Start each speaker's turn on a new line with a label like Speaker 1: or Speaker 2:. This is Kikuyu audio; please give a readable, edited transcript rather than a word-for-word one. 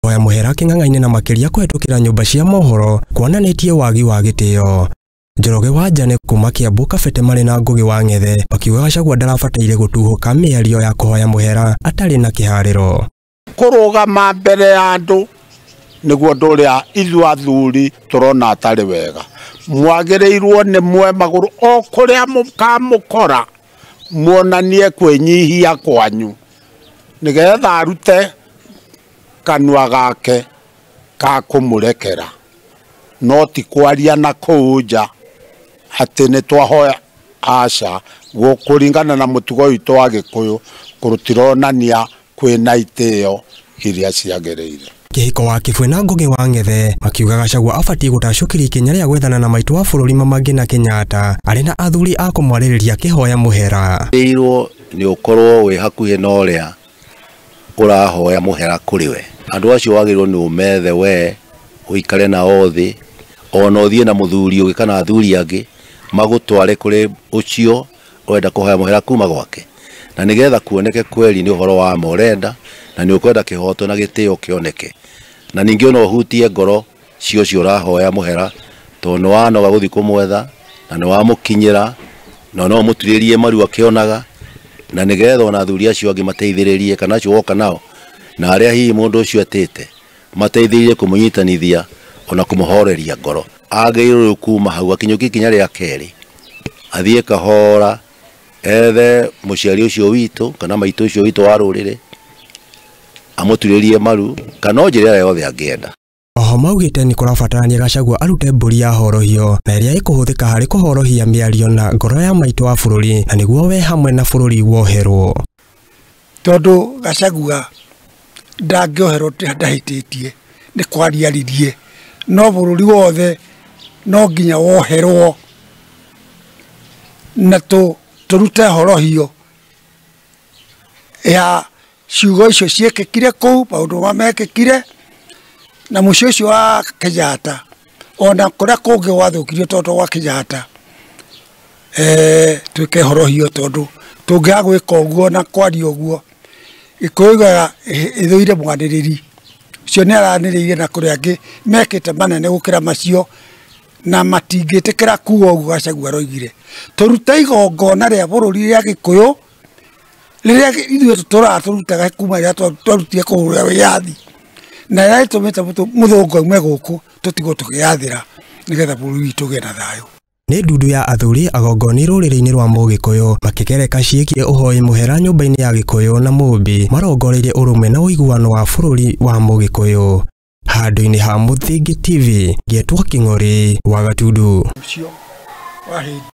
Speaker 1: Kũhoya mũhera kĩng'ang'a-inĩ na makĩria kũhetũkĩra nyũmba cia mohoro kuonanĩtie wagi wa gĩtĩo. Njoroge wa Njane kuma Kiambu Kabete marĩ na Ngugi wa Ng'ethe makiuga Gachagua ndarabataire gũtuhũka mĩario ya kũhoya mũhera atarĩ na kĩharĩro.
Speaker 2: Kũrũgama mbere ya andũ nĩguo ũndũ ũrĩa ithuĩ athuri tũrona atarĩ wega. Mwagĩrĩirwo nĩ mwe magũrũ o kũrĩa mũkamũkora muonanie kwĩnyihia kwanyu nĩgetha arute kanua gake ka kũmũrekera, no ti kwaria na kũu nja atĩ nĩ twahoya. Aca, kũringana na mũtugo witũ wa Gĩkũyũ kũrũtironania kwĩna itĩo iria ciagĩrĩire.
Speaker 1: Kĩhiko wa Kĩbwe na Ngugi wa Ng'ethe makiuga Gachagua abatiĩ gũtacũkĩria ikinya rĩa gwethana na maitũ wa bũrũri Mama Ngina Kenyatta arĩ na athuri a kũmwarĩrĩria akĩhoya mũhera.
Speaker 3: Ĩrwo nĩ ũkorwo wĩ hakuhĩ na ũrĩa ũrahoya mũhera kũrĩ we. Andũ acio wagĩrĩirwo nĩ ũmethe we ũikare nao thĩ, ona ũthiĩ na mũthuri ũngĩ kana athuri angĩ magũtware kũrĩ ũcio ũrenda kũhoya mũhera kuma gwake, na nĩgetha kuoneke kweri nĩ ũhoro wa ma ũrenda, na nĩ ũkwenda kĩhoto na gĩtĩo kĩoneke, na ningĩ ona ũhutie ngoro cia ũcio ũrahoya mũhera, tondũ nĩ wanoga gũthiĩ kũmwetha na nĩ wamũkinyĩra na no ũmũturĩrie maru akĩonaga, na nĩgetha ona athuri acio angĩ mateithĩrĩrie kana acio woka nao na arĩa hihi mũndũ ũcio etĩte mateithĩrĩrie kũmũnyitanithia ona kũmũhoreria ngoro. Agĩrĩirwo kuma hau akinyũkie ikinya rĩa kerĩ, athiĩ kahora ethe mũciari ũcio witũ kana maitũ ũcio witũ wa rũrĩrĩ amũturĩrie maru kana o njĩra ĩrĩa yothe angĩenda.
Speaker 1: Oho maugĩte nĩ kũrabatarania Gachagua arute mbũri ya horohio na ĩrĩa ĩkũhũthĩka harĩ kũhorohia mĩario na ngoro ya maitũ wa bũrũri na nĩguo we hamwe na bũrũri woherwo.
Speaker 4: Tondũ Gachagua ndangĩoherwo ndahĩtĩtie nĩ kwariaririe, no bũrũri wothe no nginya woherwo na tũrute horohio ya ciugo icio ciĩkĩkire kũu, maũndũ marĩa mekĩkire na mũciĩ ũcio wa Kenyatta ona kũrĩa kũngĩ gwathũkirio tondũ gwa Kenyatta, twĩke horohio tondũ tũngĩaga gwĩka ũguo na kwaria ũguo Gĩkũyũ yugaga ĩthũire mwanĩrĩri. Ũcio nĩ aranĩrĩire na kũrĩ angĩ mekĩte manene gũkĩra macio na matingĩtĩkĩra kuga ũguo Gachagua aroigire. Tũrute igongona rĩa bũrũri rĩa Gĩkũyũ rĩrĩa ithuĩ tũtũraga tũrutaga kuma rĩrĩa twarutire kũhũra wĩyathi na rĩrĩa rĩtũmĩte mũthũngũ aume gũkũ tũtigwo tũkĩyathĩra nĩgetha bũrũri witũ ũgĩe na thayũ.
Speaker 1: Nĩ ndundu ya athuri agongoni rũrĩrĩ-inĩ rwa Mũgĩkũyũ makĩgereka ciĩkie ũhoi mũhera nyũmba-inĩ ya Gĩkũyũ na Mũmbi marongoreirie ũrũmwe na ũiguano wa bũrũri wa Mũgĩkũyũ. Handũ-inĩ ha Mũthingi TV, ngetwo Kĩng'ori wa Gatundu.
Speaker 4: Ũcio wa hĩndĩ.